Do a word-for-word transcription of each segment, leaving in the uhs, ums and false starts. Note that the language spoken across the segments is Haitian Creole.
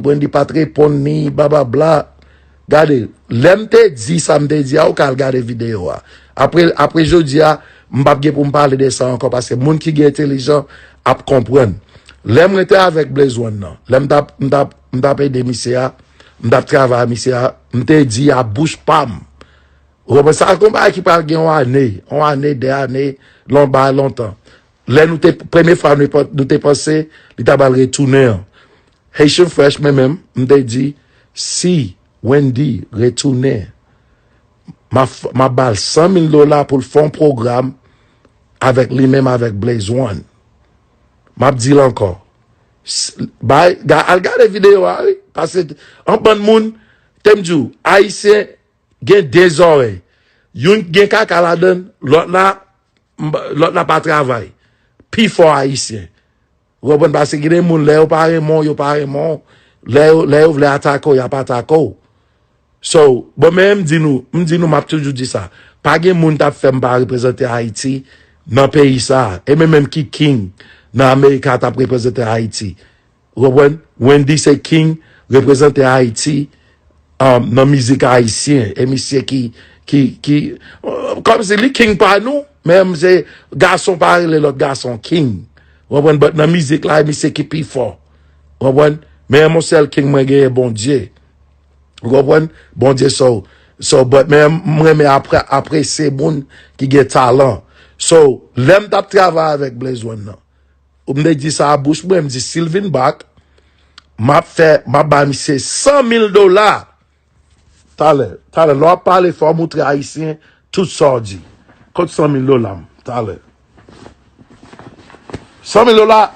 Wendy pa t reponn ni, blablabla. Gade, lè m te di sa m te di a, ou ka al gade videyo a. Apre, apre jodi a, m p ap gen pou m pale de sa ankò, paske moun ki gen entèlijan ap konprann. Lè mwen te avèk Blaze One nan, lè m t ap, m t ap, m t ap ede misye a, m t ap travay misye a, m te di a bouch pa m. Ou konprann sa? Gon bagay ki pral gen yon ane, yon ane, de ane, lon bagay lontan. Lè nou te, premye fwa nou, nou te panse, li ta pral retounen an. Haitian Fresh, mwen menm, m te di, si Wendy retounen, m ap f-, m ap ba l san mil dola pou l fè yon pwogram avèk li menm, avèk Blaze One. M ap di l ankò. S-, bay, ga-, al gade videyo a, wi. Paske yon bann moun, te m di w, Ayisyen gen de zòrèy. Youn gen kaka ladan l, lòt la, m-, lòt la pa travay. Pifò Ayisyen. Ou konprann? Paske gen de moun, lè yo pa renmen w, yo pa renmen w. Lè yo, lè yo vle atake w, y ap atake w. So, bon, men m di nou, m di nou, m ap toujou di sa. Pa gen moun t ap fè m pa reprezante Ayiti nan peyi sa a. E mwen menm ki king nan Amerika t ap reprezante Ayiti. Ou konprann? Wendy se king, reprezante Ayiti, um, nan mizik ayisyen. E misye ki, ki, ki, uh, kòmsi li king pa nou, men se gason pa rele lòt gason king. Ou konprann? But nan mizik la, e misye ki pi fò. Ou konprann? Men yon sèl king mwen genyen, Bondye. Ou konprann? Bondye, so, so, but men m renmen apre-, apresye moun ki gen talan. So, lè m t ap travay avèk Blaze One nan, ou m te di sa a bouch mwen, m di si l vin back, m ap fè, m ap ba misye san mil dola. Talè, talè, lè w ap pale, fò w moutre Ayisyen tout sa w di. Kot san mil dola m? Talè. San mil dola,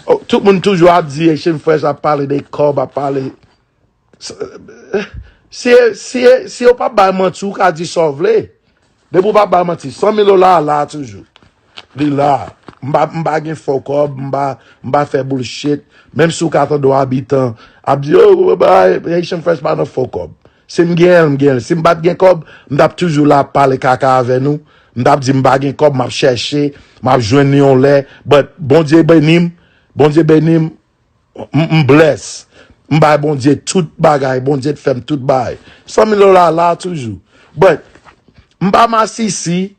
oh, tout moun toujou ap di, Haitian Fresh ap pale de kòb, ap pale. Si, si, si yo pa bay manti, ou ka di sa w vle. Depi w pa bay manti, san mil dola a la toujou. Li la. M pa, m pa gen fo kòb, m pa, m pa fè bullshit. Menm si w ka tande w abitan ap di, "Oh, bay, Haitian Fresh pa nan fo kòb." Si m gen l, m gen l. Si m pa t gen kòb, m t ap toujou la ap pale kaka avè nou. M t ap di m pa gen kòb, m ap chèche, m ap jwenn li yon lè. But Bondye beni m, Bondye beni m, m, m bless. M bay Bondye tout bagay, Bondye t fè m tout bagay. San mil dola la toujou. But, m pa masisi,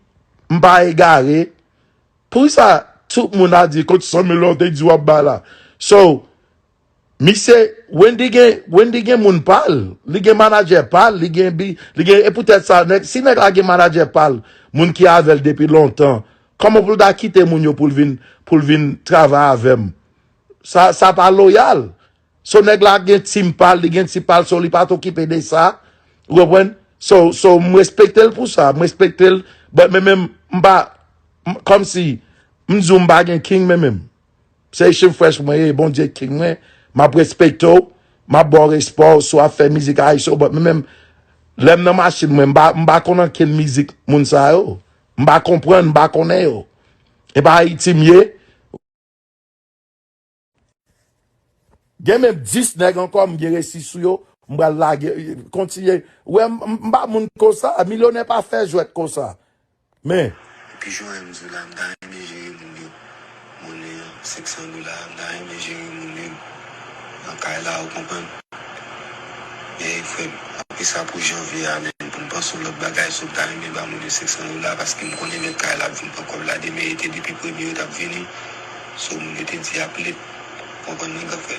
m pa egare. Poukisa tout moun a di kot san mil dola w te di w ap bay la? So, misye, Wendy gen, Wendy gen moun pa l, li gen manadjè pa l, li gen bi, li gen, e poutèt sa, nèg, si nèg la gen manadjè pa l, moun ki avè l depi lontan, kòman pou l ta kite moun yo pou l vin, pou l vin travay avè m? Sa, sa pa loyal. So, nèg la gen team pa l, li gen team pa l, so li pa t okipe de sa. Ou konprann? So, so, m respekte l pou sa, m respekte l, but men menm, m pa, m, kòmsi, m di w m pa gen king men menm. Se Haitian Fresh mwen ye, Bondye king mwen, m ap respekte w, m ap ba w respè w, si w ap fè mizik ayisyen, but men menm, lè m nan machin mwen, m pa, m pa konn ankenn mizik moun sa yo. M pa konprann, m pa konnen yo. E pa Ayiti m ye, Gen menm dis nèg ankò, m gen resi sou yo, m pral lage, kontinye. Ou wè, m, m, m pa moun konsa, milyonè pa fè jwèt konsa. Men. Pi jan m di w la, m ta renmen jere moun yo. Monnen an, senk san dola, m ta renmen jere moun yo. Nan kay la, ou konprann? Men, frè m, apre sa pou janvye a, men, pou m panse yon lòt bagay, so m ta renmen ba moun yo senk san dola, paske m konnen lòt kay la ap vin pran kòb la demen, e te depi premye yo t ap vini. So, moun yo te di ap late. Konprann mwen, granfrè?